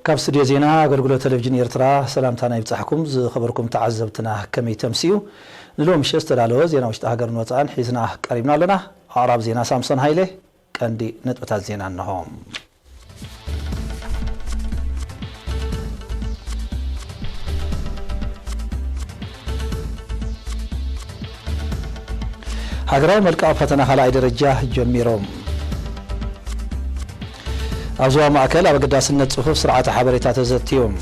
ካብ ስቱድዮ ዜና ኣገልግሎት ቴሌቪዥን ኤርትራ ሰላምታና ይብጻሕኩም። ዝኸበርኩም ተዓዘብትና፣ ከመይ ተምስዩ? ንሎሚ ምሸት ዝተዳለወ ዜና ውሽጢ ሃገርን ወጻእን ሒዝና ቀሪብና ኣለና። ኣቕራብ ዜና ሳምሶን ሃይለ። ቀንዲ ነጥብታት ዜና እነሆ። ሃገራዊ መልቀቕ ፈተና ካልኣይ ደረጃ ጀሚሮም። ኣብ ዞባ ማእከል ኣብ ኣገዳስነት ጽፉፍ ስርዓተ ሓበሬታ ተዘትዮም።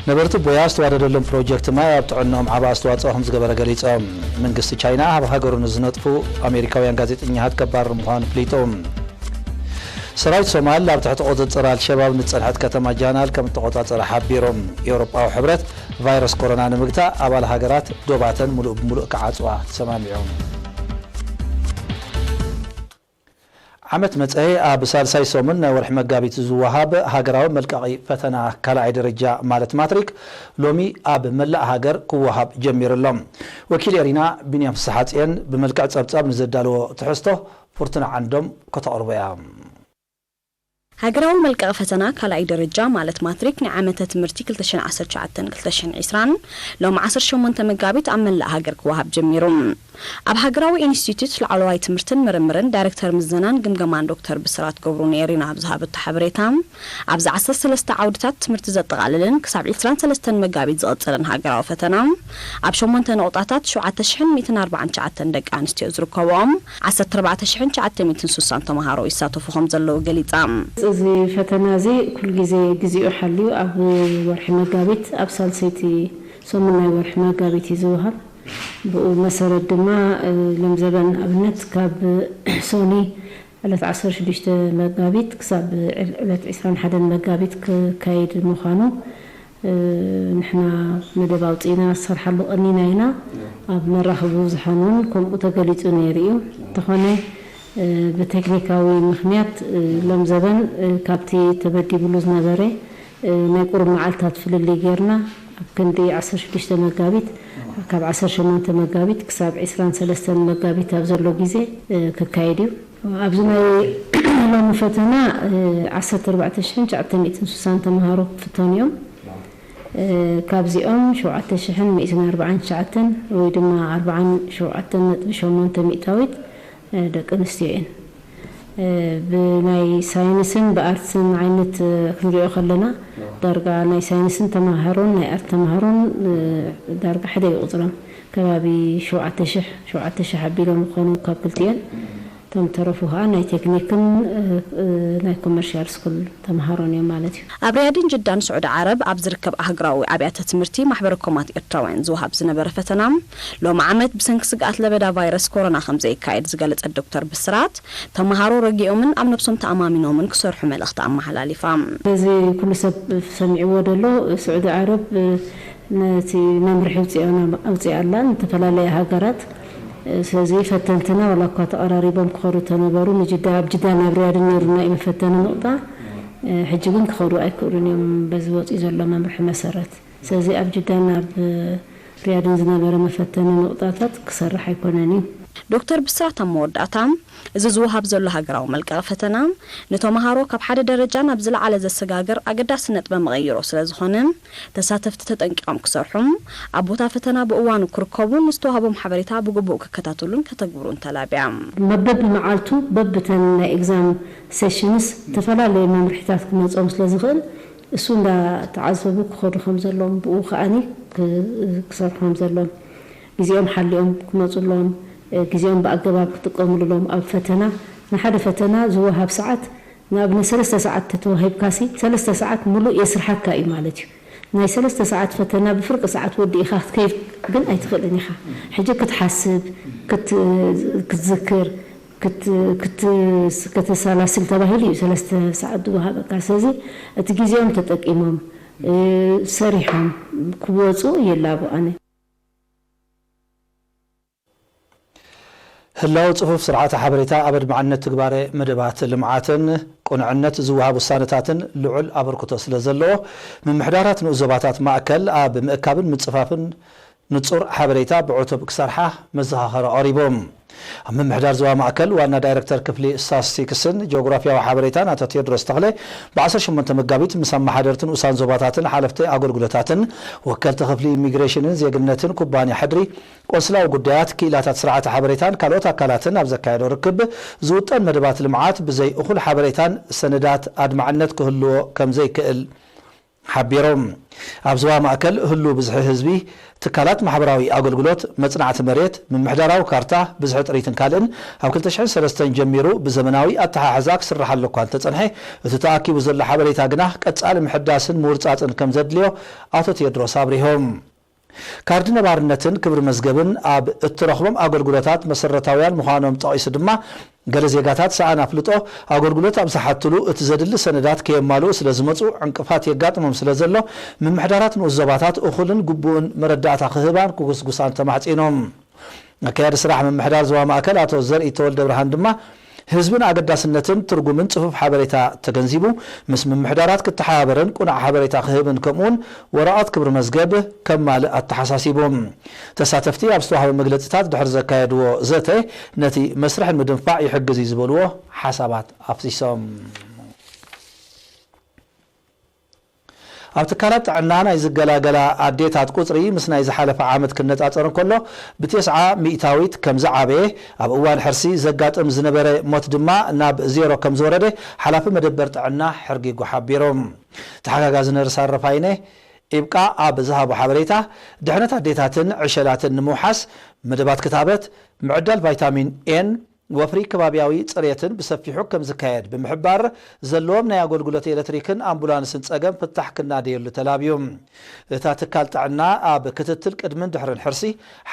ነበርቲ ቦያ ዝተዋደደሎም ፕሮጀክት ማይ ኣብ ጥዕናኦም ዓቢ ኣስተዋጽኦ ከም ዝገበረ ገሊጾም። መንግስቲ ቻይና ኣብ ሃገሩ ንዝነጥፉ ኣሜሪካውያን ጋዜጠኛታት ከባርር ምዃኑ ኣፍሊጡ። ሰራዊት ሶማል ኣብ ትሕቲ ቁጽጽር ኣልሸባብ ንጸንሐት ከተማ ጃናል ከም እተቆጻጸረ ሓቢሮም። ኤውሮጳዊ ሕብረት ቫይረስ ኮሮና ንምግታእ ኣባል ሃገራት ዶባተን ምሉእ ብምሉእ ክዓጽዋ ተሰማሚዖም። ዓመት መጸ ኣብ ሳልሳይ ሰሙን ናይ ወርሒ መጋቢት ዝወሃብ ሃገራዊ መልቀቒ ፈተና ካልኣይ ደረጃ ማለት ማትሪክ ሎሚ ኣብ መላእ ሃገር ክወሃብ ጀሚሩ ኣሎ። ወኪል ኤሪና ቢንያም ፍስሓጽዮን ብመልክዕ ጸብጻብ ንዘዳለዎ ትሕዝቶ ፍርቱና ዓንዶም ከተቕርቦ እያ። ሃገራዊ መልቀቒ ፈተና ካልኣይ ደረጃ ማለት ማትሪክ ንዓመተ ትምህርቲ ክልተ ሽሕን ዓሰርተ ትሽዓተን ክልተ ሽሕን ዕስራን ሎም ዓሰርተ ሸሞንተ መጋቢት ኣብ መላእ ሃገር ክወሃብ ጀሚሩ። ኣብ ሃገራዊ ኢንስቲትዩት ላዕለዋይ ትምህርትን ምርምርን ዳይሬክተር ምዘናን ግምገማን ዶክተር ብስራት ገብሩ ንኤሪና ኣብ ዝሃበቶ ሓበሬታ፣ ኣብዚ ዓሰርተ ሰለስተ ዓውድታት ትምህርቲ ዘጠቓልልን ክሳብ ዕስራን ሰለስተን መጋቢት ዝቕጽልን ሃገራዊ ፈተና፣ ኣብ ሸሞንተ ነቑጣታት ሸውዓተ ሽሕን ሚእትን ኣርባዓን ትሽዓተን ደቂ ኣንስትዮ ዝርከብኦም ዓሰርተ ኣርባዕተ ሽሕን ትሽዓተ ሚእትን ስሳን ተምሃሮ ይሳተፉ ከም ዘለዉ ገሊጻ። እዚ ፈተና እዚ ኩል ግዜ ግዜኡ ሓልዩ ኣብ ወርሒ መጋቢት ኣብ ሳልሰይቲ ሰሙን ናይ ወርሒ መጋቢት እዩ ዝወሃብ። ብኡ መሰረት ድማ፣ እ፣ ለምዘበን ኣብነት ካብ ሶኒ ዕለት ዓሰርተ ሽዱሽተ መጋቢት ክሳብ ዕል-፣ ዕለት ዕስራን ሓደን መጋቢት ክካየድ ምዃኑ፣ እ፣ ንሕና መደብ ኣውጺእና ዝሰርሓሉ ቀኒና ኢና። ኣብ መራኸቢ ብዙሓን እውን ከምኡ ተገሊጹ ነይሩ እዩ። እንተኾነ፣ እ፣ ብቴክኒካዊ ምኽንያት፣ እ፣ ሎም ዘበን፣ እ፣ ካብቲ ተመዲብሉ ዝነበረ፣ እ፣ ናይ ቁሩብ መዓልታት ፍልልይ ጌርና ኣብ ክንዲ ዓሰርተ ሽዱሽተ መጋቢት፣ ካብ ዓሰርተ ሸሞንተ መጋቢት ክሳብ ዕስራን ሰለስተን መጋቢት ኣብ ዘሎ ግዜ፣ እ፣ ክካየድ እዩ። ኣብዚ ናይ ሎሚ ፈተና፣ እ፣ ዓሰርተ ኣርባዕተ ሽሕን ትሽዓተ ሚእትን ስሳን ተምሃሮ ክፍተኑ እዮም። እ፣ ካብዚኦም ሸውዓተ ሽሕን ሚእትን ኣርባዓን ትሽዓተን ወይ ድማ ኣርባዓን ሸውዓተን ነጥቢ ሸሞንተ ሚእታዊት፣ እ፣ ደቂ ኣንስትዮ እየን። እ፣ ብናይ ሳይንስን ብኣርትስን ዓይነት፣ እ፣ ክንሪኦ ከለና፣ ዳርጋ ናይ ሳይንስን ተምሃሮን ናይ ኣርት ተምሃሮን፣ እ፣ ዳርጋ ሓደ እዩ ቁጽሮም። ከባቢ ሸውዓተ ሽሕ፣ ሸውዓተ ሽሕ ኣቢሎም ይኾኑ ካብ ክልቲኤን። እቶም ተረፉ ኸኣ ናይ ቴክኒክን፣ እ፣ እ፣ ናይ ኮመርሻል ስኩል ተምሃሮን እዮም ማለት እዩ። ኣብ ሪያድን ጅዳን ስዑዲ ዓረብ ኣብ ዝርከብ ኣህጉራዊ ኣብያተ ትምህርቲ ማሕበረ ኮማት ኤርትራውያን ዝወሃብ ዝነበረ ፈተና፣ ሎም ዓመት ብሰንኪ ስግኣት ለበዳ ቫይረስ ኮሮና ከም ዘይካየድ ዝገለጸት ዶክተር ብስራት፣ ተምሃሮ ረጊኦምን ኣብ ነብሶም ተኣማሚኖምን ክሰርሑ መልእኽቲ ኣመሓላሊፋ። በዚ ኩሉ ሰብ ሰሚዕዎ ደሎ፣ ስዑዲ ዓረብ ነቲ መምርሒ ኣውጺኣና-፣ ኣውጺኣ ኣላ፣ ንተፈላለያ ሃገራት። ስለዚ ፈተንትና ዋላ እኳ ተቐራሪቦም ክኸዱ ተነበሩ፣ ንጅዳ፣ ኣብ ጅዳ ናብ ሪያድ ነይሩና እዩ መፈተኒ ምቕጣ። ሕጂ ግን ክኸዱ ኣይክእሉን እዮም፣ በዚ ወጺኡ ዘሎ መምርሒ መሰረት። ስለዚ ኣብ ጅዳን ኣብ ሪያድን ዝነበረ መፈተኒ ነቑጣታት ክሰርሕ ኣይኮነን እዩ። ዶክተር ብስራት ኣብ መወዳእታ፣ እዚ ዝወሃብ ዘሎ ሃገራዊ መልቀቒ ፈተና ንተምሃሮ ካብ ሓደ ደረጃ ናብ ዝለዓለ ዘሰጋግር ኣገዳሲ ነጥበ መቐይሮ ስለ ዝኾነ፣ ተሳተፍቲ ተጠንቂቖም ክሰርሑ፣ ኣብ ቦታ ፈተና ብእዋኑ ክርከቡ፣ ንዝተዋህቦም ሓበሬታ ብግቡእ ክከታተሉን ከተግብሩን ተላብያ። በብመዓልቱ በብተን ናይ ኤግዛም ሴሽንስ ዝተፈላለዩ መምርሒታት ክመጾም ስለ ዝኽእል፣ እሱ እንዳተዓዘቡ ክኸዱ ከም ዘለዎም፣ ብኡ ከኣኒ ክ-፣ ክሰርሑ ከም ዘለዎም፣ ግዜኦም ሓሊኦም ክመጹ ኣለዎም፣ እ፣ ግዜኦም ብኣገባብ ክጥቀምሉ ኣለዎም። ኣብ ፈተና፣ ንሓደ ፈተና ዝወሃብ ሰዓት፣ ንኣብነት ሰለስተ ሰዓት ተተዋሂብካሲ፣ ሰለስተ ሰዓት ሙሉእ የስርሓካ እዩ ማለት እዩ። ናይ ሰለስተ ሰዓት ፈተና ብፍርቂ ሰዓት ወዲእኻ ክትከይድ ግን ኣይትኽእልን ኢኻ። ሕጂ ክትሓስብ፣ ክት-፣ ክትዝክር፣ ክት-፣ ክት-፣ ከተሰላስል ተባሂሉ እዩ ሰለስተ ሰዓት ዝወሃበካ። ስለዚ እቲ ግዜኦም ተጠቂሞም፣ እ፣ ሰሪሖም ክወፁ ይላቦ ኣነ። ህላወ ጽፉፍ ስርዓተ ሓበሬታ ኣብ ኣድማዕነት ትግባረ መደባት ልምዓትን ቅኑዕነት ዝወሃብ ውሳነታትን ልዑል ኣበርክቶ ስለ ዘለዎ፣ ምምሕዳራት ንኡስ ዞባታት ማእከል ኣብ ምእካብን ምጽፋፍን ንጹር ሓበሬታ ብዕቱብ ክሰርሓ መዘኻኸሪ ቀሪቡ። ኣብ ምምሕዳር ዞባ ማእከል ዋና ዳይረክተር ክፍሊ ስታትስቲክስን ጂኦግራፊያዊ ሓበሬታን ኣቶ ቴዎድሮስ ተኽለ፣ ብ18 መጋቢት ምስ ኣመሓደርትን ንኡሳን ዞባታትን ሓለፍቲ ኣገልግሎታትን ወከልቲ ክፍሊ ኢሚግሬሽንን ዜግነትን ኩባንያ ሕድሪ ቆንስላዊ ጉዳያት፣ ክኢላታት ስርዓተ ሓበሬታን ካልኦት ኣካላትን ኣብ ዘካየዶ ርክብ፣ ዝውጠን መደባት ልምዓት ብዘይ እኹል ሓበሬታን ሰነዳት ኣድማዕነት ክህልዎ ከም ዘይክእል ሓቢሮም። ኣብ ዞባ ማእከል ህሉ ብዝሒ ህዝቢ፣ ትካላት ማሕበራዊ ኣገልግሎት፣ መጽናዕቲ መሬት፣ ምምሕዳራዊ ካርታ፣ ብዝሒ ጥሪትን ካልእን ኣብ ክልተ ሽሕን ሰለስተን ጀሚሩ ብዘመናዊ ኣተሓሕዛ ክስርሓሉ እኳ እንተጸንሐ፣ እቲ ተኣኪቡ ዘሎ ሓበሬታ ግና ቀጻሊ ምሕዳስን ምውርጻጽን ከም ዘድልዮ ኣቶ ቴድሮስ ኣብሪሆም። ካርድ ነባርነትን ክብሪ መዝገብን ኣብ እትረኽቦም ኣገልግሎታት መሰረታውያን ምዃኖም ጠቒሱ ድማ፣ ገለ ዜጋታት ሰኣን ኣፍልጦ ኣገልግሎት ኣብ ዝሓትሉ እቲ ዘድሊ ሰነዳት ከየማልኡ ስለ ዝመጹ ዕንቅፋት የጋጥሞም ስለ ዘሎ፣ ምምሕዳራት ንኡስ ዞባታት እኹልን ግቡእን መረዳእታ ክህባን ክጉስጉሳን ተማሕጺኖም። ኣካያዲ ስራሕ ምምሕዳር ዞባ ማእከል ኣቶ ዘርኢ ተወልደ ብርሃን ድማ፣ ህዝቢ ንኣገዳስነትን ትርጉምን ጽፉፍ ሓበሬታ ተገንዚቡ፣ ምስ ምምሕዳራት ክተሓባበርን ቁኑዕ ሓበሬታ ክህብን ከምኡውን ወረቐት ክብሪ መዝገብ ከማልእ ኣተሓሳሲቡ። ተሳተፍቲ ኣብ ዝተዋህበ መግለጺታት ድሕሪ ዘካየድዎ ዘተ፣ ነቲ መስርሕ ንምድንፋዕ ይሕግዝ እዩ ዝበልዎ ሓሳባት ኣፍሲሶም። ኣብ ትካላት ጥዕና ናይ ዝገላገላ ኣዴታት ቁጽሪ ምስ ናይ ዝሓለፈ ዓመት ክነጻጸር እንከሎ፣ ብቴስዓ ሚእታዊት ከም ዝዓበየ፣ ኣብ እዋን ሕርሲ ዘጋጥም ዝነበረ ሞት ድማ ናብ ዜሮ ከም ዝወረደ ሓላፊ መደበር ጥዕና ሕርጊጉ ሓቢሩ። ተሓጋጋዚ ነርስ ኣረፋይነ ኢብቃ ኣብ ዝሃቦ ሓበሬታ፣ ድሕነት ኣዴታትን ዕሸላትን ንምውሓስ መደባት ክታበት፣ ምዕዳል ቫይታሚን ኤን፣ ወፍሪ ከባብያዊ ጽሬትን ብሰፊሑ ከም ዝካየድ ብምሕባር፣ ዘለዎም ናይ ኣገልግሎት ኤሌክትሪክን ኣምቡላንስን ጸገም ፍታሕ ክናደየሉ ተላብዩ። እታ ትካል ጥዕና ኣብ ክትትል ቅድምን ድሕርን ሕርሲ፣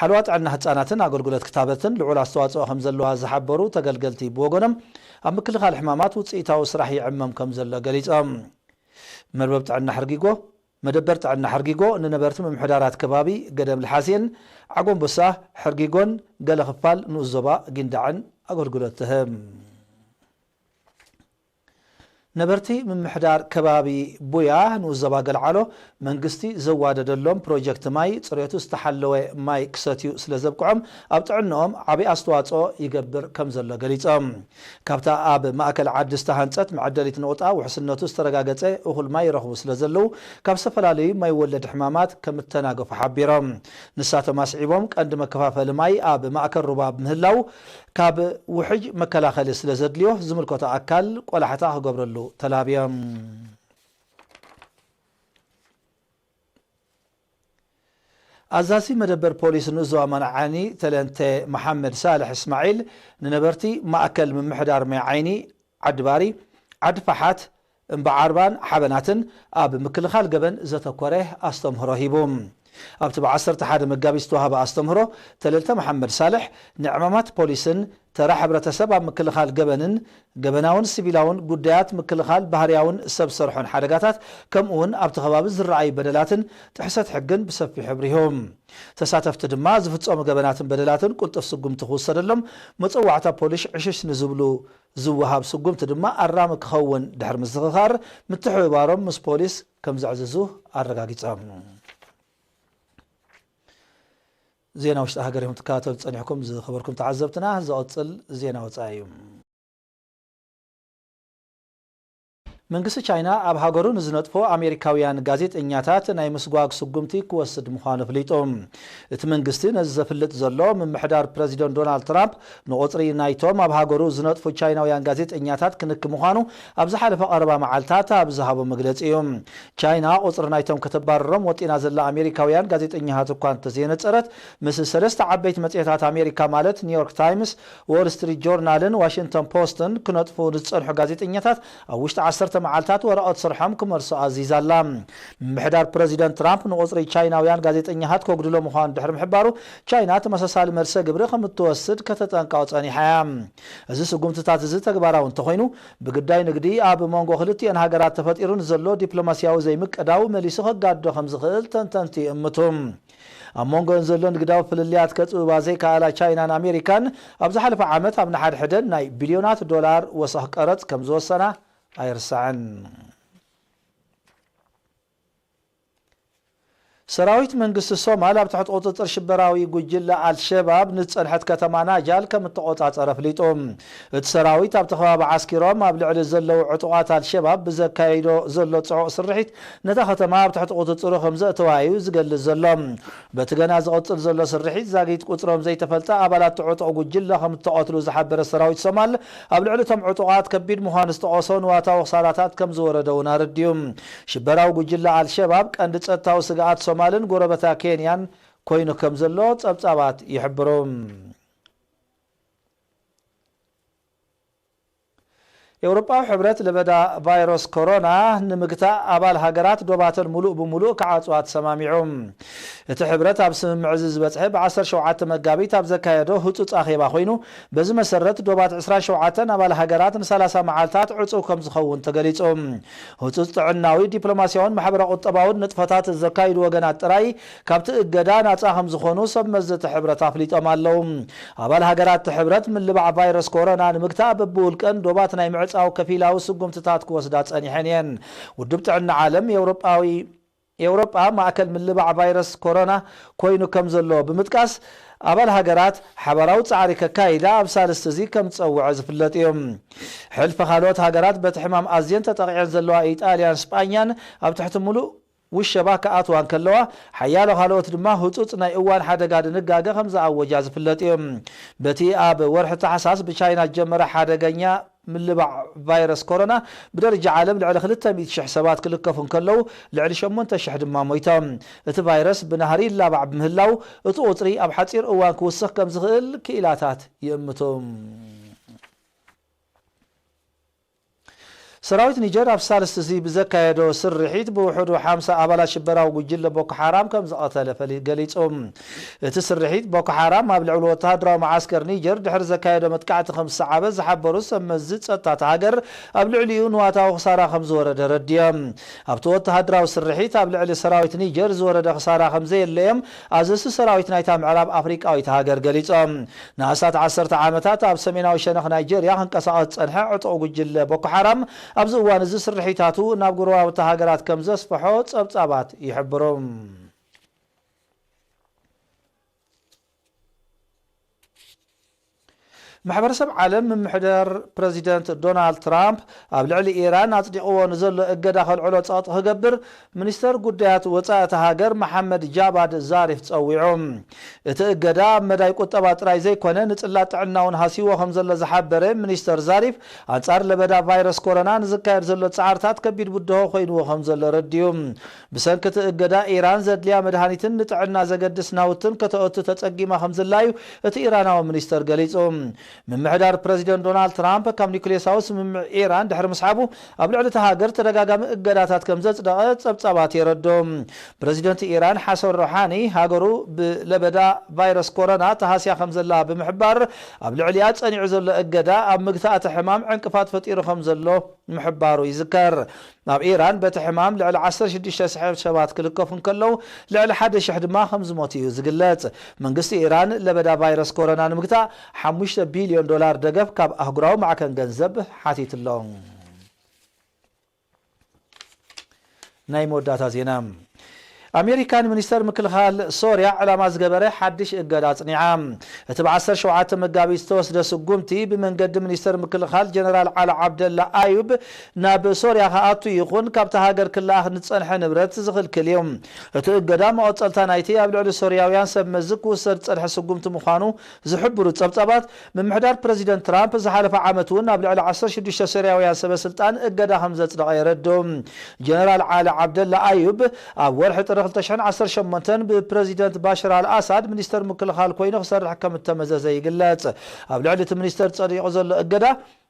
ሓለዋ ጥዕና ህጻናትን ኣገልግሎት ክታበትን ልዑል ኣስተዋጽኦ ከም ዘለዋ ዝሓበሩ ተገልገልቲ ብወገኖም፣ ኣብ ምክልኻል ሕማማት ውጽኢታዊ ስራሕ ይዕመም ከም ዘሎ ገሊጾም። መርበብ ጥዕና ሕርጊጎ፣ መደበር ጥዕና ሕርጊጎ ንነበርቲ ምምሕዳራት ከባቢ ገደም ልሓሴን ዓጎምቦሳ ሕርጊጎን ገለ ክፋል ንኡስ ዞባ ጊንዳዕን ኣገልግሎት ትህብ። ነበርቲ ምምሕዳር ከባቢ ቡያ ንኡስ ዞባ ገልዓሎ፣ መንግስቲ ዘዋደደሎም ፕሮጀክት ማይ ጽሬቱ ዝተሓለወ ማይ ክሰትዩ ስለ ዘብቅዖም፣ ኣብ ጥዕንኦም ዓቢ ኣስተዋጽኦ ይገብር ከም ዘሎ ገሊጾም። ካብታ ኣብ ማእከል ዓዲ ዝተሃንጸት መዐደሊት ነቑጣ ውሕስነቱ ዝተረጋገጸ እኹል ማይ ይረኽቡ ስለ ዘለዉ፣ ካብ ዝተፈላለዩ ማይ ወለድ ሕማማት ከም እተናገፉ ሓቢሮም። ንሳቶም ኣስዒቦም፣ ቀንዲ መከፋፈሊ ማይ ኣብ ማእከል ሩባ ብምህላው፣ ካብ ውሕጅ መከላኸሊ ስለ ዘድልዮ፣ ዝምልከቶ ኣካል ቆላሕታ ክገብረሉ ተላብዮም። ኣዛዚ መደበር ፖሊስ ንኡስ ዞባ ማይ ዓይኒ ተለንተ መሓመድ ሳልሕ እስማዒል፣ ንነበርቲ ማእከል ምምሕዳር ማይ ዓይኒ፣ ዓዲ ባሪ፣ ዓዲ ፋሓት፣ እምባ ዓርባን ሓበናትን ኣብ ምክልኻል ገበን ዘተኮረ ኣስተምህሮ ሂቡ። ኣብቲ ብ ዓሰርተ ሓደ መጋቢት ዝተዋህበ ኣስተምህሮ፣ ተለልተ መሓመድ ሳልሕ፣ ንዕማማት ፖሊስን ተራ ሕብረተሰብ ኣብ ምክልኻል ገበንን፣ ገበናውን ሲቪላውን ጉዳያት፣ ምክልኻል ባህርያውን ሰብ ሰርሖን ሓደጋታት፣ ከምኡውን ኣብቲ ከባቢ ዝረኣዩ በደላትን ጥሕሰት ሕግን ብሰፊሑ ኣብሪሁ። ተሳተፍቲ ድማ ዝፍጸሙ ገበናትን በደላትን ቅልጡፍ ስጉምቲ ክውሰደሎም፣ መጸዋዕታ ፖሊሽ ዕሽሽ ንዝብሉ ዝወሃብ ስጉምቲ ድማ ኣራሚ ክኸውን ድሕሪ ምዝኽኻር፣ ምትሕብባሮም ምስ ፖሊስ ከም ዘዕዝዙ ኣረጋጊጾም። ዜና ውሽጢ ሃገር እዮም ትከታተሉ ጸኒሕኩም ዝኸበርኩም ተዓዘብትና። ዝቐጽል ዜና ወጻኢ እዩ። መንግስቲ ቻይና ኣብ ሃገሩ ንዝነጥፉ ኣሜሪካውያን ጋዜጠኛታት ናይ ምስጓግ ስጉምቲ ክወስድ ምዃኑ ኣፍሊጡ። እቲ መንግስቲ ነዚ ዘፍልጥ ዘሎ፣ ምምሕዳር ፕረዚደንት ዶናልድ ትራምፕ ንቑጽሪ ናይቶም ኣብ ሃገሩ ዝነጥፉ ቻይናውያን ጋዜጠኛታት ክንኪ ምዃኑ ኣብ ዝሓለፈ ቀረባ መዓልታት ኣብ ዝሃቦ መግለጺ እዩ። ቻይና ቁጽሪ ናይቶም ከተባርሮም ወጢና ዘላ ኣሜሪካውያን ጋዜጠኛታት እኳ እንተዘየነጸረት፣ ምስ ሰለስተ ዓበይቲ መጽሔታት ኣሜሪካ ማለት ኒውዮርክ ታይምስ፣ ዎል ስትሪት ጆርናልን ዋሽንግተን ፖስትን ክነጥፉ ንዝጸንሑ ጋዜጠኛታት ኣብ ውሽጢ ዓሰርተ መዓልታት ወረቐት ስርሖም ክመልሱ ኣዚዛ ኣላ። ምምሕዳር ፕረዚደንት ትራምፕ ንቁጽሪ ቻይናውያን ጋዜጠኛታት ከጉድሎ ምዃኑ ድሕሪ ምሕባሩ፣ ቻይና ተመሳሳሊ መልሰ ግብሪ ከም እትወስድ ከተጠንቅቕ ጸኒሓ እያ። እዚ ስጉምትታት እዚ ተግባራዊ እንተኾይኑ፣ ብግዳይ ንግዲ ኣብ መንጎ ክልቲኤን ሃገራት ተፈጢሩ ንዘሎ ዲፕሎማስያዊ ዘይምቅዳው መሊሱ ከጋድዶ ከም ዝኽእል ተንተንቲ ይእምቱ። ኣብ መንጎን ዘሎ ንግዳዊ ፍልልያት ከጽብባ ዘይከኣላ ቻይናን ኣሜሪካን፣ ኣብ ዝሓለፈ ዓመት ኣብ ንሓድሕደን ናይ ቢልዮናት ዶላር ወሰኽ ቀረጽ ከም ዝወሰና ኣይርሳዕን። ሰራዊት መንግስቲ ሶማል ኣብ ትሕቲ ቁጽጽር ሽበራዊ ጉጅለ ኣልሸባብ ንዝጸንሐት ከተማ ናጃል ከም እተቖጻጸረ ኣፍሊጡ። እቲ ሰራዊት ኣብቲ ከባቢ ዓስኪሮም ኣብ ልዕሊ ዘለዉ ዕጡቓት ኣልሸባብ ብዘካይዶ ዘሎ ጽዑቕ ስርሒት ነታ ከተማ ኣብ ትሕቲ ቁጽጽሩ ከም ዘእተዋ እዩ ዝገልጽ ዘሎ። በቲ ገና ዝቕጽል ዘሎ ስርሒት ዛጊት ቁጽሮም ዘይተፈልጠ ኣባላት እቲ ዕጡቕ ጉጅለ ከም እተቐትሉ ዝሓበረ ሰራዊት ሶማል፣ ኣብ ልዕሊ እቶም ዕጡቓት ከቢድ ምዃኑ ዝጠቐሶ ንዋታዊ ክሳራታት ከም ዝወረደ እውን ኣረዲኡ። ሽበራዊ ጉጅለ ኣልሸባብ ቀንዲ ጸጥታዊ ስግኣት ሶማልን ጎረበታ ኬንያን ኮይኑ ከም ዘሎ ጸብጻባት ይሕብሩ። ኤውሮጳዊ ሕብረት ለበዳ ቫይረስ ኮሮና ንምግታእ ኣባል ሃገራት ዶባተን ሙሉእ ብሙሉእ ክዓጽዋ ተሰማሚዑ። እቲ ሕብረት ኣብ ስምምዕ እዚ ዝበጽሐ ብ ዓሰርተ ሸውዓተ መጋቢት ኣብ ዘካየዶ ህጹጽ ኣኼባ ኮይኑ፣ በዚ መሰረት ዶባት ዕስራን ሸውዓተን ኣባል ሃገራት ንሰላሳ መዓልታት ዕጹው ከም ዝኸውን ተገሊጹ። ህጹጽ ጥዕናዊ፣ ዲፕሎማስያውን ማሕበረ ቁጠባውን ንጥፈታት ዘካይዱ ወገናት ጥራይ ካብቲ እገዳ ናጻ ከም ዝኾኑ ሰብ መዚ እቲ ሕብረት ኣፍሊጦም ኣለዉ። ኣባል ሃገራት እቲ ሕብረት ምልባዕ ቫይረስ ኮሮና ንምግታእ በብውልቀን ዶባት ናይ ምዕጻው ከፊላዊ ስጉምትታት ክወስዳ ጸኒሐን እየን። ውድብ ጥዕና ዓለም ኤውሮጳዊ ኤውሮጳ ማእከል ምልባዕ ቫይረስ ኮሮና ኮይኑ ከም ዘሎ ብምጥቃስ፣ ኣባል ሃገራት ሓባራዊ ጻዕሪ ከካይዳ ኣብ ሳልስቲ እዚ ከም ዝጸውዐ ዝፍለጥ እዩ። ሕልፊ ካልኦት ሃገራት በቲ ሕማም ኣዝየን ተጠቒዐን ዘለዋ ኢጣልያን ስጳኛን ኣብ ትሕቲ ምሉእ ውሸባ ክኣትዋ እንከለዋ፣ ሓያሎ ካልኦት ድማ ህጹጽ ናይ እዋን ሓደጋ ድንጋገ ከም ዝኣወጃ ዝፍለጥ እዩ። በቲ ኣብ ወርሒ ታሕሳስ ብቻይና ዝጀመረ ሓደገኛ ምልባዕ ቫይረስ ኮሮና፣ ብደረጃ ዓለም ልዕሊ ክልተ ሚእቲ ሽሕ ሰባት ክልከፉ እንከለዉ፣ ልዕሊ ሸሞንተ ሽሕ ድማ ሞይቶም። እቲ ቫይረስ ብናህሪ ይላባዕ ብምህላው፣ እቲ ቁጽሪ ኣብ ሓጺር እዋን ክውስኽ ከም ዝኽእል ክኢላታት ይእምቱ። ሰራዊት ኒጀር ኣብ ሳልስቲ እዚ ብዘካየዶ ስርሒት ብውሕዱ ሓምሳ ኣባላት ሽበራዊ ጉጅለ ቦኮ ሓራም ከም ዝቐተለ ፈሊ-፣ ገሊጹ። እቲ ስርሒት ቦኮ ሓራም ኣብ ልዕሊ ወተሃደራዊ መዓስከር ኒጀር ድሕሪ ዘካየዶ መጥቃዕቲ ከም ዝሰዓበ ዝሓበሩ ሰብ መዚ ጸጥታ እታ ሃገር፣ ኣብ ልዕሊኡ ንዋታዊ ክሳራ ከም ዝወረደ ረድዮም። ኣብቲ ወተሃደራዊ ስርሒት ኣብ ልዕሊ ሰራዊት ኒጀር ዝወረደ ክሳራ ከም ዘየለዮም ኣዘዝቲ ሰራዊት ናይታ ምዕራብ ኣፍሪቃዊት ሃገር ገሊጾም። ንኣስታት ዓሰርተ ዓመታት ኣብ ሰሜናዊ ሸነኽ ናይጀርያ ክንቀሳቐስ ዝጸንሐ ዕጡቕ ጉጅለ ቦኮ ሓራም፣ ኣብዚ እዋን እዚ ስርሒታቱ ናብ ጎረባብቲ ሃገራት ከም ዘስፍሖ ጸብጻባት ይሕብሩ። ማሕበረሰብ ዓለም፣ ምምሕዳር ፕረዚደንት ዶናልድ ትራምፕ ኣብ ልዕሊ ኢራን ኣጽዲቕዎ ንዘሎ እገዳ ከልዕሎ ጸቕጢ ክገብር ሚኒስተር ጉዳያት ወጻኢ እታ ሃገር መሓመድ ጃባድ ዛሪፍ ጸዊዑ። እቲ እገዳ ኣብ መዳይ ቁጠባ ጥራይ ዘይኮነ፣ ንጽላት ጥዕና እውን ሃስይዎ ከም ዘሎ ዝሓበረ ሚኒስተር ዛሪፍ፣ ኣንጻር ለበዳ ቫይረስ ኮሮና ንዝካየድ ዘሎ ጻዕርታት ከቢድ ብድሆ ኮይንዎ ከም ዘሎ ረድዩ። ብሰንኪ እቲ እገዳ፣ ኢራን ዘድልያ መድሃኒትን ንጥዕና ዘገድስ ናውትን ከተእቱ ተጸጊማ ከም ዘላ እዩ እቲ ኢራናዊ ሚኒስተር ገሊጹ። ምምሕዳር ፕረዚደንት ዶናልድ ትራምፕ ካብ ኒውክሌሳዊ ስምምዕ ኢራን ድሕሪ ምስሓቡ፣ ኣብ ልዕሊ እታ ሃገር ተደጋጋሚ እገዳታት ከም ዘጽደቐ ጸብጻባት የረድኡ። ፕረዚደንት ኢራን ሓሰን ሮሓኒ፣ ሃገሩ ብለበዳ ቫይረስ ኮሮና ተሃስያ ከም ዘላ ብምሕባር፣ ኣብ ልዕሊኣ ጸኒዑ ዘሎ እገዳ ኣብ ምግታእ እቲ ሕማም ዕንቅፋት ፈጢሩ ከም ዘሎ ምሕባሩ ይዝከር። ኣብ ኢራን በቲ ሕማም ልዕሊ ዓሰርተ ሽዱሽተ ሽሕ ሰባት ክልከፉ እንከለዉ፣ ልዕሊ ሓደ ሽሕ ድማ ከም ዝሞቱ እዩ ዝግለጽ። መንግስቲ ኢራን ለበዳ ቫይረስ ኮሮና ንምግታእ ሓሙሽተ ቢልዮን ዶላር ደገፍ ካብ ኣህጉራዊ ማዕከን ገንዘብ ሓቲቱ ኣሎ። ናይ መወዳእታ ዜና። ኣሜሪካ ንሚኒስተር ምክልኻል ሶርያ ዕላማ ዝገበረ ሓድሽ እገዳ ኣጽኒዓ። እቲ ብ ዓሰርተ ሸውዓተ መጋቢት ዝተወስደ ስጉምቲ፣ ብመንገዲ ሚኒስተር ምክልኻል ጀነራል ዓሊ ዓብደላ ኣዩብ ናብ ሶርያ ክኣቱ ይኹን ካብታ ሃገር ክለኣኽ ንዝጸንሐ ንብረት ዝኽልክል እዩ። እቲ እገዳ መቐጸልታ ናይቲ ኣብ ልዕሊ ሶርያውያን ሰብ መዚ ክውሰድ ዝጸንሐ ስጉምቲ ምዃኑ ዝሕብሩ ጸብጻባት፣ ምምሕዳር ፕረዚደንት ትራምፕ ዝሓለፈ ዓመት እውን ኣብ ልዕሊ ዓሰርተ ሽዱሽተ ሶርያውያን ሰበ ስልጣን እገዳ ከም ዘጽደቐ የረድኡ። ጀነራል ዓሊ ዓብደላ ኣዩብ ኣብ ወርሒ ጥሪ ክልተ ሽሕን ዓሰርተ ሸሞንተን ብፕረዚደንት ባሽር ኣልኣሳድ ሚኒስተር ምክልኻል ኮይኑ ክሰርሕ ከም እተመዘዘ ይግለጽ። ኣብ ልዕሊ እቲ ሚኒስተር ጸዲቑ ዘሎ እገዳ፣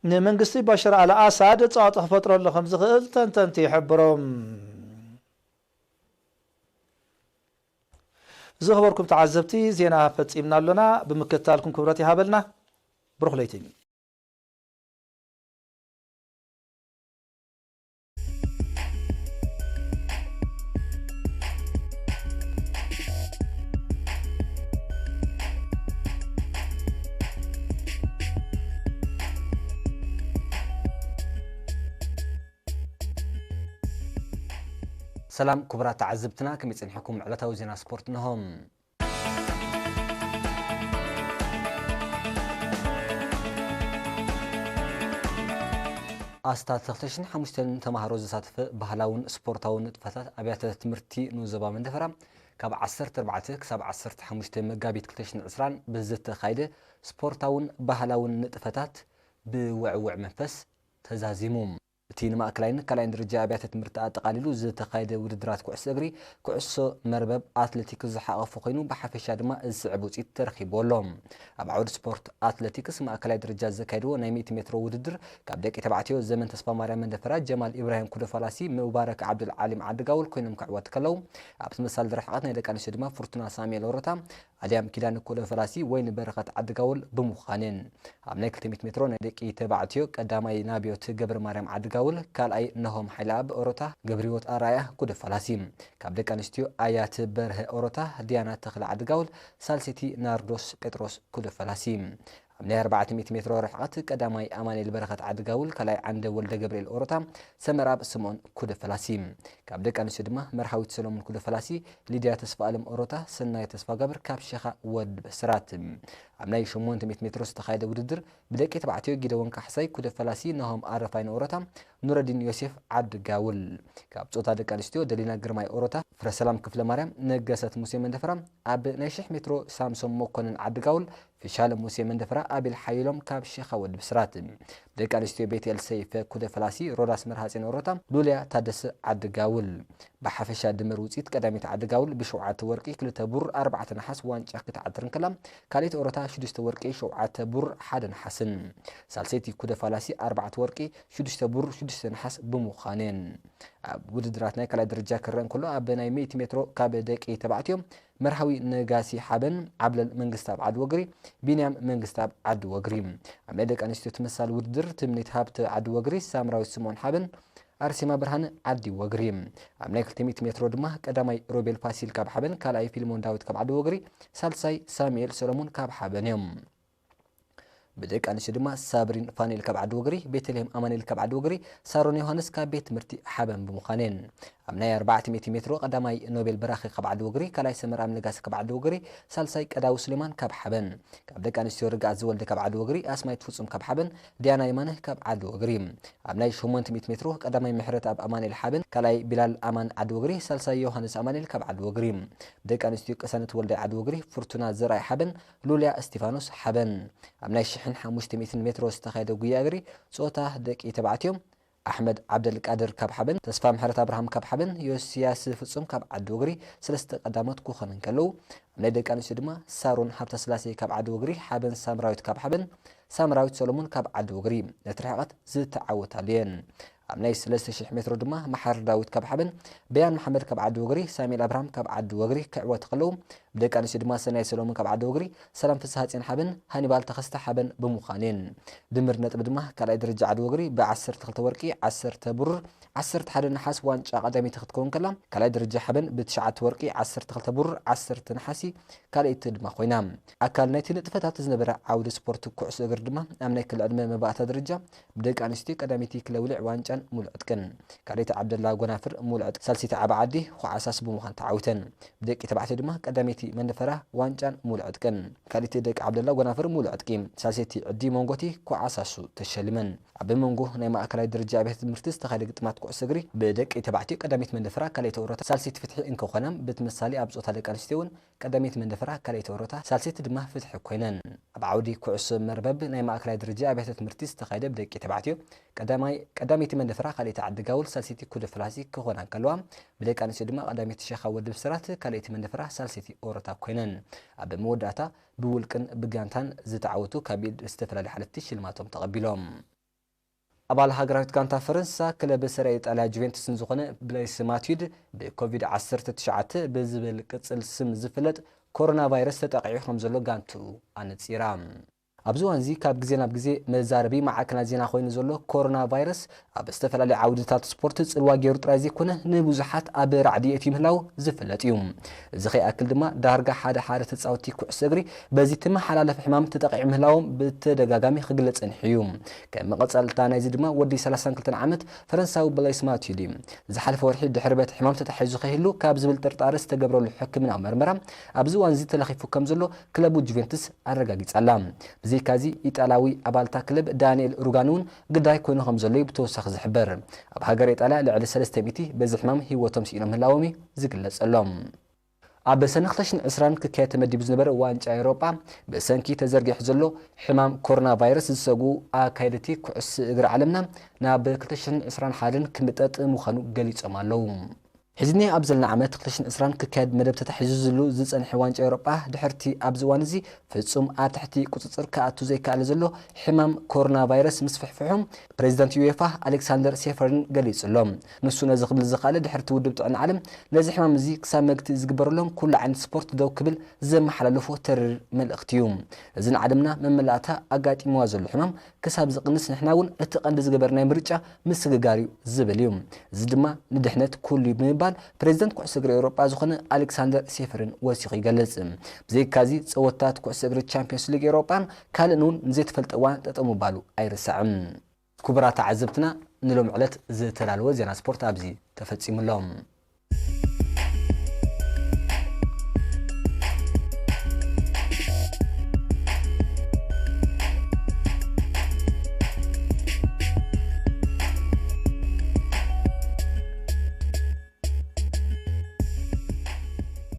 ንመንግስቲ ባሽር ኣልኣሳድ ጸቕጢ ክፈጥረሉ ከም ዝኽእል ተንተንቲ ይሕብሩ። ዝኸበርኩም ተዓዘብቲ፣ ዜና ፈጺምና ኣሎና። ብምክትታልኩም ክብረት ይሃበልና። ብሩኽ ለይቲ። ሰላም ክቡራት ተዓዘብትና፣ ከመይ ጸኒሕኩም? ዕለታዊ ዜና ስፖርት እንሆ። ኣስታት ክልተ ሽሕን ሓሙሽተን ተማሃሮ ዘሳተፈ ባህላውን ስፖርታውን ንጥፈታት ኣብያተ ትምህርቲ ንዞባ መንደፈራ ካብ ዓሰርተ ኣርባዕተ ክሳብ ዓሰርተ ሓሙሽተ መጋቢት ክልተ ሽሕን ዕስራን ብዝተኻየደ ስፖርታውን ባህላውን ንጥፈታት ብውዕውዕ መንፈስ ተዛዚሙ። እቲ ንማእከላይን ካልኣይን ደረጃ ኣብያተ ትምህርቲ ኣጠቓሊሉ ዝተኻየደ ውድድራት ኩዕሶ እግሪ፣ ኩዕሶ መርበብ፣ ኣትሌቲክስ ዝሓቐፈ ኮይኑ፣ ብሓፈሻ ድማ ዝስዕብ ውፅኢት ተረኺብዎ ኣሎ። ኣብ ዓውዲ ስፖርት ኣትሌቲክስ ማእከላይ ደረጃ ዘካየድዎ ናይ ሚእቲ ሜትሮ ውድድር፣ ካብ ደቂ ተባዕትዮ ዘመን ተስፋማርያም መንደፈራ፣ ጀማል ኢብራሂም ኩደፋላሲ፣ ሙባረክ ዓብዱል ዓሊም ዓድጋውል ኮይኖም ክዕወቱ ከለዉ፣ ኣብ ተመሳሳሊ ርሕቐት ናይ ደቂ ኣንስትዮ ድማ ፍርቱና ሳሙኤል ኦሮታ፣ ኣድያም ኪዳነ ኩደፋላሲ፣ ወይኒ በረኸት ዓድጋውል ብምዃነን፣ ኣብ ናይ ክልተ ሚእቲ ሜትሮ ናይ ደቂ ተባዕትዮ ቀዳማይ ናብዮት ገብረ ማርያም ዓድጋውል፣ ካልኣይ ነሆም ሓይለኣብ ኦሮታ፣ ገብረህይወት ኣርኣያ ኩደፋላሲ፣ ካብ ደቂ ኣንስትዮ ኣያት በርሀ ኦሮታ፣ ዲያና ተኽለ ዓድጋውል፣ ሳልሰይቲ ናርዶስ ጴጥሮስ ኩደፋላሲ። ኣብ ናይ ኣርባዕተ ሚእቲ ሜትሮ ርሕቐት ቀዳማይ ኣማኑኤል በረኸት ዓድጋውል፣ ካልኣይ ዓንደ ወልደ ገብርኤል ኦሮታ፣ ሰመርኣብ ስምኦን ኩደፋላሲ። ካብ ደቂ ኣንስትዮ ድማ መርሃዊት ሰሎሞን ኩደፋላሲ፣ ሊድያ ተስፋኣለም ኦሮታ፣ ሰናይ ተስፋጋብር ካብ ሸኻ ወዲ በስራት። ኣብ ናይ ሸሞንተ ሚእቲ ሜትሮ ዝተኻየደ ውድድር ብደቂ ተባዕትዮ ጊደዎን ካሕሳይ ኩደፋላሲ፣ ናሆም ኣረፋይነ ኦሮታ፣ ኑረዲን ዮሴፍ ዓድጋውል። ካብ ጾታ ደቂ ኣንስትዮ ደሊና ግርማይ ኦሮታ፣ ፍረሰላም ክፍለ ማርያም፣ ነገሰት ሙሴ መንደፈራ፣ ኣብ ናይ ሽሕ ሜትሮ ሳምሶም መኮንን ዓድጋውል፣ ፊሻለ ሙሴ መንደፈራ፣ ኣቤል ሓይሎም ካብ ሸኻ ወዲ ብስራት። ደቂ ኣንስትዮ ቤትኤል ሰይፈ ኩደፋላሲ፣ ሮዳስ መርሃጼን ኦሮታ፣ ሉልያ ታደሰ ዓድጋውል። ብሓፈሻ ድምር ውፅኢት ቀዳሚት ዓድጋውል ብሸውዓተ ወርቂ፣ ክልተ ብሩር፣ ኣርባዕተ ነሓስ ዋንጫ ክትዓትር እንከላ፣ ካልኣይቲ ኦሮታ ሽዱሽተ ወርቂ፣ ሸውዓተ ብሩር፣ ሓደ ነሓስን፣ ሳልሰይቲ ኩደፋላሲ ኣርባዕተ ወርቂ፣ ሽዱሽተ ብሩር፣ ሽዱሽተ ነሓስ ብምዃነን። ኣብ ውድድራት ናይ ካልኣይ ደረጃ ክረአ እንከሎ፣ ኣብ ናይ ሚእቲ ሜትሮ ካብ ደቂ ተባዕትዮ መርሃዊ ነጋሲ ሓበን፣ ዓብለል መንግስታብ ዓዲ ወግሪ፣ ቢንያም መንግስታብ ዓዲ ወግሪ። ኣብ ናይ ደቂ ኣንስትዮ ተመሳሳሊ ውድድር ትምኒት ሃብተ ዓዲ ወግሪ፣ ሳምራዊት ስምኦን ሓበን፣ ኣርሴማ ብርሃነ ዓዲ ወግሪ። ኣብ ናይ ክልተ ሚእቲ ሜትሮ ድማ ቀዳማይ ሮቤል ፋሲል ካብ ሓበን፣ ካልኣይ ፊልሞን ዳዊት ካብ ዓዲ ወግሪ፣ ሳልሳይ ሳሙኤል ሰሎሞን ካብ ሓበን እዮም። ብደቂ ኣንስትዮ ድማ ሳብሪን ፋኑኤል ካብ ዓዲ ወግሪ፣ ቤተልሔም ኣማኑኤል ካብ ዓዲ ወግሪ፣ ሳሮን ዮሃንስ ካብ ቤት ትምህርቲ ሓበን ብምዃነን፣ ኣብ ናይ ኣርባዕተ ሚእቲ ሜትሮ ቀዳማይ ኖቤል በራኺ ካብ ዓዲ ወግሪ፣ ካልኣይ ሰመርኣብ ነጋሲ ካብ ዓዲ ወግሪ፣ ሳልሳይ ቀዳዊ ሱሌማን ካብ ሓበን። ካብ ደቂ ኣንስትዮ ርግኣት ዝወልደ ካብ ዓዲ ወግሪ፣ ኣስማይት ፍጹም ካብ ሓበን፣ ዲያና የማነ ካብ ዓዲ ወግሪ። ኣብ ናይ ሸሞንተ ሚእቲ ሜትሮ ቀዳማይ ምሕረትኣብ ኣማኑኤል ሓበን፣ ካልኣይ ቢላል ኣማን ዓዲ ወግሪ፣ ሳልሳይ ዮሃንስ ኣማኑኤል ካብ ዓዲ ወግሪ። ብደቂ ኣንስትዮ ቅሳነት ወልዳይ ዓዲ ወግሪ፣ ፍርቱና ዘርኣይ ሓበን፣ ሉልያ እስቲፋኖስ ሓበን። ኣብ ናይ ሽሕን ሓሙሽተ ሚእትን ሜትሮ ዝተኻየደ ጉያ እግሪ ጾታ ደቂ ተባዕትዮ፣ ኣሕመድ ዓብደልቃድር ካብ ሓበን፣ ተስፋ ምሕረት ኣብርሃም ካብ ሓበን፣ ዮስያስ ፍጹም ካብ ዓዲ ወግሪ ሰለስተ ቀዳሞት ክኾኑ እንከለዉ፣ ኣብ ናይ ደቂ ኣንስትዮ ድማ ሳሮን ሃብተስላሴ ካብ ዓዲ ወግሪ፣ ሓበን ሳምራዊት ካብ ሓበን፣ ሳምራዊት ሰሎሞን ካብ ዓዲ ወግሪ ነቲ ርሕቐት ዝተዓወታሉ እየን። ኣብ ናይ ሰለስተ ሽሕ ሜትሮ ድማ መሓሪ ዳዊት ካብ ሓበን፣ በያን መሓመድ ካብ ዓዲ ወግሪ፣ ሳሙኤል ኣብርሃም ካብ ዓዲ ወግሪ ክዕወቱ ከለዉ፣ ብደቂ ኣንስትዮ ድማ ሰናይ ሰሎሞን ካብ ዓዲ ወግሪ፣ ሰላም ፍስሃጽዮን ሓበን፣ ሃኒባል ተኸስተ ሓበን ብምዃን እየን። ድምር ነጥቢ ድማ ካልኣይ ደረጃ ዓዲ ወግሪ ብዓሰርተ ክልተ ወርቂ፣ ዓሰርተ ብሩር፣ ዓሰርተ ሓደ ነሓስ ዋንጫ ቀዳመይቲ ክትከውን ከላ፣ ካልኣይ ደረጃ ሓበን ብትሽዓተ ወርቂ፣ ዓሰርተ ክልተ ብሩር፣ ዓሰርተ ነሓሲ ካልኣይቲ ድማ ኮይና። ኣካል ናይቲ ንጥፈታት ዝነበረ ዓውዲ ስፖርት ኩዕሶ እግሪ ድማ ኣብ ናይ ክሊ ዕድመ መባእታ ደረጃ ብደቂ ኣንስትዮ ቀዳመይቲ ክለውልዕ ዋንጫን ሙሉዕ ዕጥቅን፣ ካልኣይቲ ዓብደላ ጎናፍር ሙሉዕ ዕጥቂ፣ ሳልሰይቲ ዓቢ ዓዲ ኹዓሳስ ብምዃን ተዓዊተን። ብደቂ ተባዕትዮ ድማ ቀዳመይቲ መንደፈራ ዋንጫን ሙሉዕ ዕጥቅን፣ ካልኣይቲ ደቂ ዓብደላ ጎናፍር ሙሉዕ ዕጥቂ፣ ሳልሰይቲ ዕዲ መንጎቲ ኹዓሳሱ ተሸሊመን። ኣብ መንጎ ናይ ማእከላይ ደረጃ ኣብያተ ትምህርቲ ዝተኻየደ ግጥማት ኩዕሶ እግሪ ብደቂ ተባዕትዮ ቀዳመይቲ መንደፈራ ካልኣይቲ ኦሮታ ሳልሰይቲ ፍትሒ እንክኾና፣ ብተመሳሳሊ ኣብ ጾታ ደቂ ኣንስትዮ እውን ቀዳመይቲ መንደፈራ ካልኣይቲ ኦሮታ ሳልሰይቲ ድማ ፍትሒ ኮይነን። ኣብ ዓውዲ ኩዕሶ መርበብ ናይ ማእከላይ ደረጃ ኣብያተ ትምህርቲ ዝተኻየደ ብደቂ ተባዕትዮ ቀዳማይ፣ ቀዳመይቲ መንደፈራ ካልኣይቲ ዓዲ ጋውል ሳልሰይቲ ኩደ ፈላሲ ክኾና እንከለዋ፣ ብደቂ ኣንስትዮ ድማ ቀዳመይቲ ሸኻ ወዲ ብስራት ካልኣይቲ መንደፈራ ሳልሰይቲ ኦሮታ ኮይነን። ኣብ መወዳእታ ብውልቅን ብጋንታን ዝተዓወቱ ካብ ኢድ ዝተፈላለዩ ሓለፍቲ ሽልማቶም ተቐቢሎም። ኣባል ሃገራዊት ጋንታ ፈረንሳ ክለብ ሰሪያ ኢጣልያ ጁቬንቱስን ዝኾነ ብሌስ ማትዩድ ብኮቪድ ዓሰርተ ትሽዓተ ብዝብል ቅጽል ስም ዝፍለጥ ኮሮና ቫይረስ ተጠቒዑ ከም ዘሎ ጋንትኡ ኣነጺራ። ኣብዚ እዋን እዚ ካብ ግዜ ናብ ግዜ መዛረቢ ማዕከናት ዜና ኮይኑ ዘሎ ኮሮና ቫይረስ ኣብ ዝተፈላለዩ ዓውድታት ስፖርት ጽልዋ ገይሩ ጥራይ ዘይኮነ ንብዙሓት ኣብ ራዕዲ የእትዩ ምህላው ዝፍለጥ እዩ። እዚ ከይኣክል ድማ ዳርጋ ሓደ ሓደ ተጻወትቲ ኩዕሶ እግሪ በዚ ተመሓላለፊ ሕማም ተጠቂዑ ምህላዎም ብተደጋጋሚ ክግለጽ ጸኒሑ እዩ። ከም መቐጸልታ ናይዚ ድማ ወዲ ሰላሳን ክልተን ዓመት ፈረንሳዊ ብሌስ ማቲዲ ዝሓለፈ ወርሒ ድሕሪ በቲ ሕማም ተታሒዙ ከይህሉ ካብ ዝብል ጥርጣረ ዝተገብረሉ ሕክምናዊ መርመራ ኣብዚ እዋን እዚ ተለኺፉ ከም ዘሎ ክለቡ ጁቬንቱስ ኣረጋጊጻ ኣላ። ብዘይካዚ ኢጣልያዊ ኣባልታ ክለብ ዳንኤል ሩጋን እውን ግዳይ ኮይኑ ከም ዘሎ እዩ ብተወሳኺ ዝሕበር። ኣብ ሃገር ኢጣልያ ልዕሊ ሰለስተ ሚእቲ በዚ ሕማም ህይወቶም ስኢኖም ምህላዎም እዩ ዝግለጸሎም። ኣብ ሰነ ክልተ ሽሕን ዕስራን ክካየድ ተመዲቡ ዝነበረ ዋንጫ ኤውሮጳ ብሰንኪ ተዘርጊሑ ዘሎ ሕማም ኮሮና ቫይረስ ዝሰግኡ ኣካየድቲ ኩዕሶ እግሪ ዓለምና ናብ ክልተ ሽሕን ዕስራን ሓደን ክምጠጥ ምዃኑ ገሊጾም ኣለዉ። ሕዚኒ ኣብ ዘለና ዓመት ክልተ ሽሕን ዕስራን ክካየድ መደብ ተታሒዙ ዝሉ ዝጸንሐ ዋንጫ ኤውሮጳ ድሕርቲ ኣብዚ እዋን እዚ ፍጹም ኣብ ትሕቲ ቁጽጽር ክኣቱ ዘይከኣለ ዘሎ ሕማም ኮሮና ቫይረስ ምስፍሕፍሑ ፕሬዚዳንት ዩኤፋ ኣሌክሳንደር ሴፈርን ገሊጹ ኣሎ። ንሱ ነዚ ክብል ዝኸኣለ ድሕርቲ ውድብ ጥዕና ዓለም ነዚ ሕማም እዚ ክሳብ መግቲ ዝግበረሎም ኩሉ ዓይነት ስፖርት ደው ክብል ዘመሓላለፎ ተሪር መልእኽቲ እዩ። እዚ ንዓለምና መመላእታ ኣጋጢምዋ ዘሎ ሕማም ክሳብ ዝቕንስ ንሕና እውን እቲ ቀንዲ ዝገበርናዮ ምርጫ ምስግጋር እዩ ዝብል እዩ። እዚ ድማ ንድሕነት ኩሉ እዩ ብምባል ፕሬዚደንት ኩዕሶ እግሪ ኤውሮጳ ዝኾነ ኣሌክሳንደር ሴፈርን ወሲኹ ይገልጽ። ብዘይካዚ ጸወታት ኩዕሶ እግሪ ቻምፒዮንስ ሊግ ኤውሮጳን ካልእን እውን ንዘይተፈልጠ እዋን ጠጠው ምባሉ ኣይርሳዕን። ክቡራት ተዓዘብትና ንሎም ዕለት ዝተዳለወ ዜና ስፖርት ኣብዚ ተፈጺሙ ኣሎ።